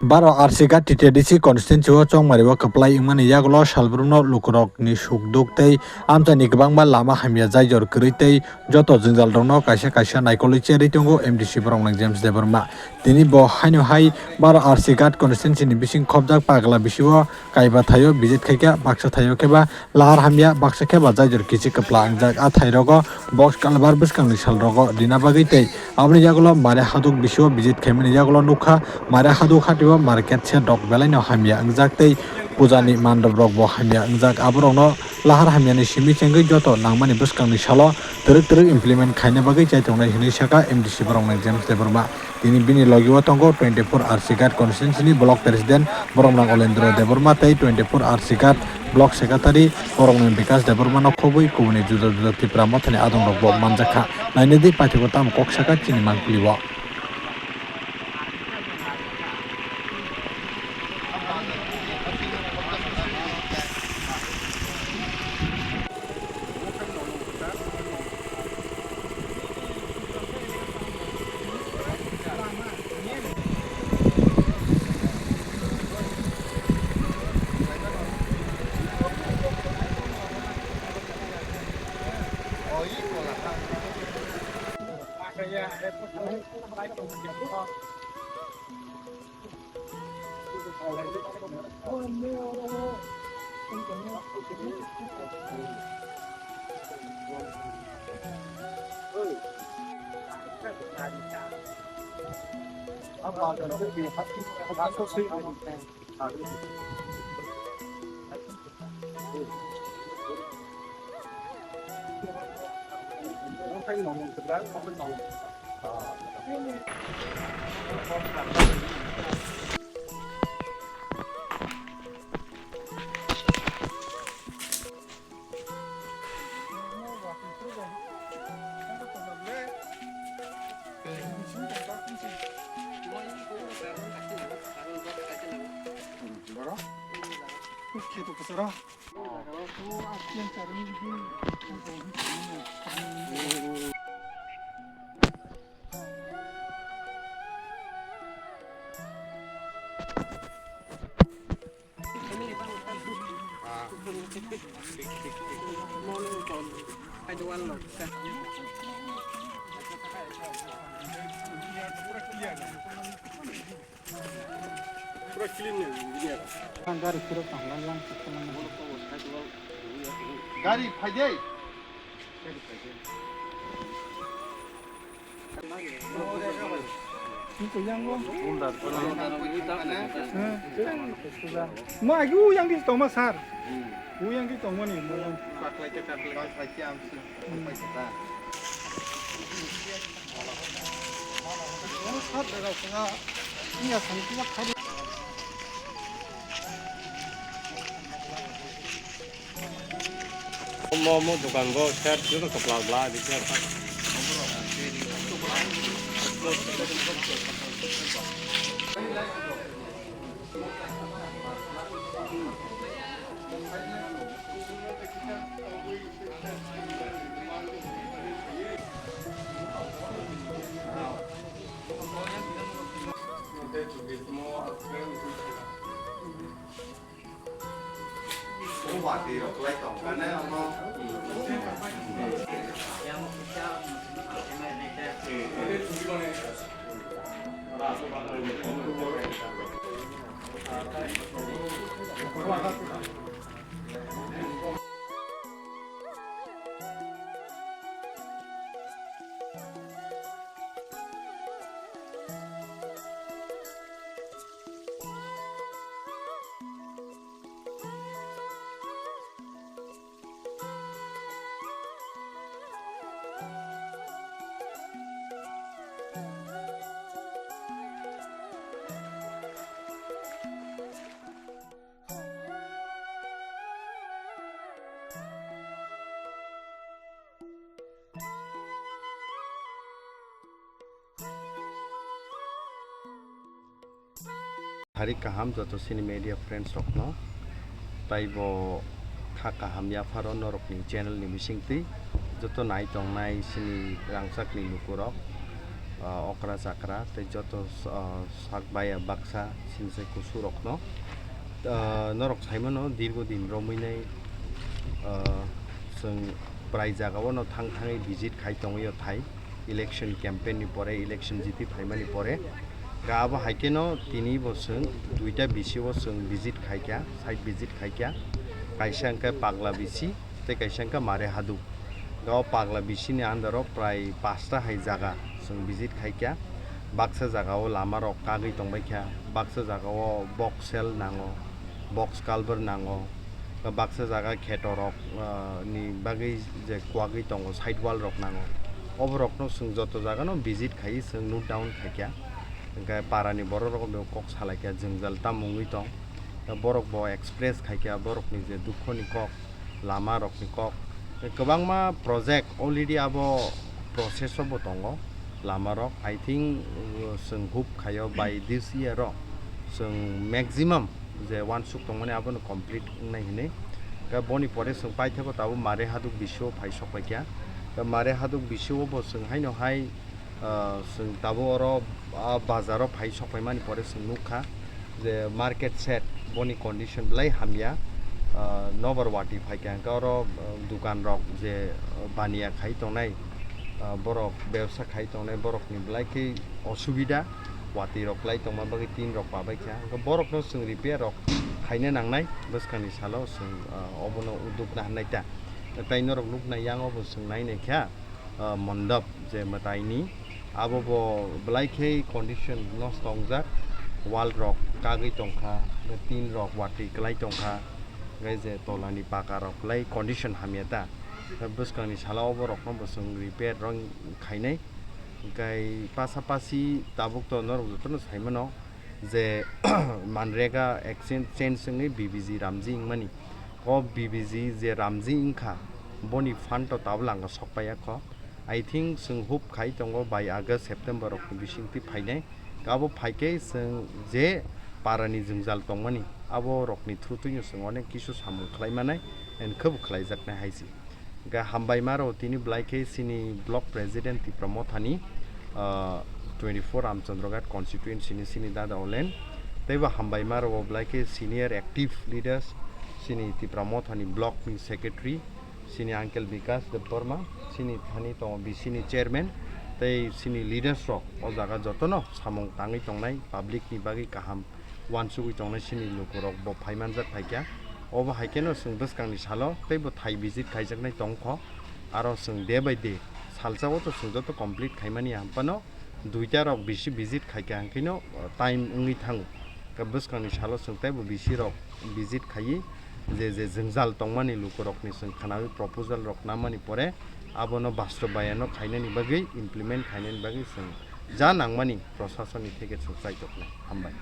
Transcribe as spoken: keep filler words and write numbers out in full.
Baro R C Ghat T T A D C constituency o chongmari o kwplai wngmani yagulo salbrumno lukurokni sukduk tei amchaini kwbangma lama hamya jaijor kwrwi tei joto jwngjalrokno kaisa kaisa naikolwi cherwi tongo M D C Boromnang James Debbarma. Tini bo haino hai baro R C Ghat constituency ni bising khobjak Pagla bisi o kaiba thaio visit khaikha, baksa thaio kheba lahar hamya, baksa kheba jaijor kichi kwpla wngjak. A thairogo box culvert bwskangni salrogo rina bagwi tei aboni yagulo Mare Haduk bisio visit khaimani yagulo nukha Mare Haduk hatio market shed rok belaino hamya wngjak tei pujani mandop rokbo hamya wngjak. Aborokno lahar hamyani simi chengwi joto nangmani bwskangni salo twrwk twrwk implement khaina bagwi chaitongnai hwnwi sakha M D C Boromnang James Debbarma. Tini bini logi o tongo twenty four R C Ghat constituency ni block president Boromnang Olendro Debbarma tei twenty four R C Ghat block secretary Boromnang Bikash Debbarma no khobwi kubuni juda juda Tipra mothani adong rok bo manjakha. Nainadi paithago tamo kok saka chini mangpili o. Pura clean ni engineer. Ang gari phirok tangla yang. Gari phaidai. Ni ko yang go. Ma agi u yang di tongma sar. U yang di tongma ni mo yang. Kaklai te kaklai. Kaklai te amsi. Omo omo dokan go sir joto kwplak bla di sir. Hari kaham joto sini media friends rokno, taibo kha kaham yapharo norokni channel ni bisingtwi joto nai tongnai sini rangchakni lukurok. ah, okra chakra tei joto, ah, sak baya baksa singsa kusurokno, ah, norok saimano dirgo din romwi nai, ah, chwng prai jagao no thang thangwi visit khai tongwi o thai election campaign ni pore, election jiti phaimani pore. Ga abo hai kheno tini bo chwng duita bisi o chwng visit khai kha, site visit khai kha. Kaisa hwnkhe Pagla bisi tei kaisa hwnkhe Mare Haduk. Ga o Pagla bisi ni under o prai pasta hai jaga chwng visit khai kha. Baksa jaga o lama rok kagwi tong bai kha, baksa jaga o box sel nango, box culvert nango, baksa jaga kheto rok, ah, ni bagwi je kwagwi tongo, side wall rok nango. Oborokno chwng joto jagano visit khai chwng note down khai kha. Hwnkhe para ni borok rok bo kok salai kha, jwngjal tamo wngwi tong. Borok bo express khai kha borok ni je dukho ni kok, lama rok ni kok. Kwbangma project already abo process o bo tongo lama rok. I think, uh, chwng hope khaio by this year o chwng maximum je wansuk tongmani abono complete wngnai hinwi. Khe boni pore chwng paithakgo tabuk Mare Haduk bisio phai sok pai kha. Khe Mare Haduk bisio bo chwng haino hai, ah, chwng tabuk oro, ah, bazaro phai sok paimani pore chwng nukha je market shed boni condition belai hamya, ah, nobar wati phai kha hwnkhe oro, ah, dukan rok je, ah, baniya khai tongnai, ah, borok bebsa khai tongnai borokni belai khe osubida, wati rok klai tongma bagwi tin rok pabai kha hwnkhe borokno chwng repair rok khaina nangnai bwskangni salo chwng, ah, obono uduk naharnai ta. Tai norok nuknai yang obo chwng nainai kha. Ah, mondop je mwtaini, abo bo belai khe condition nosto wngjak, wall rok kagwi tongkha, tin rok watwi kwlai tongkha, hwnkhe je tolani paka rok belai condition hamya ta, bwskangni salo obo rokno bo chwng repair rok khainai. Hwnkhe pasapasi tabuk to norok jotono saimano je Manrega exchange change wngwi B B G Ramji wngmani. O B B G je Ramji wngkha, boni fund to tabuk langa sok paiya kho. I think chwng hope khai tongo by August, September rokni bisingtwi phainai. Abo phaikhe chwng je parani jwngjal tongmani, abo rokni through twino chwng onek kisu samung khlai manai and khebo khlaijaknai hai se. Hwnkhe hambai ma rw tini belai khe chini block president Tipra Mothani, ah, twenty-four Ramchandra Ghat constituency ni chini dada Olen. Teibo hambai ma rw belai khe senior active leaders, chini Tipra Mothani block ni secretary, chini uncle Bikas Debbarma, chini thani tongo B C ni chairman, tei chini leaders rok o jaga jotono samung tangwi tongnai public ni bagwi kaham uansugwi tongnai chini lukurok bo phai manjak phaikha. Obo hai kheno chwng bwskangni salo teibo thai visit khaijaknai tongkho. Aro chwng day by day, salsao to chwng joto complete khaimani hamphano duita rok bisi visit khaikha hwnkhe no time wngwi thango. Khe bwskangni salo chwng teibo bisi rok visit khaiwi je je jwngjal tongmani lukurokni chwng khnawi proposal rok namani pore abono bastobayano khainani bagwi, implement khainani bagwi chwng ja nangmani prosasonni theke chwng chaitoknai. Hambai.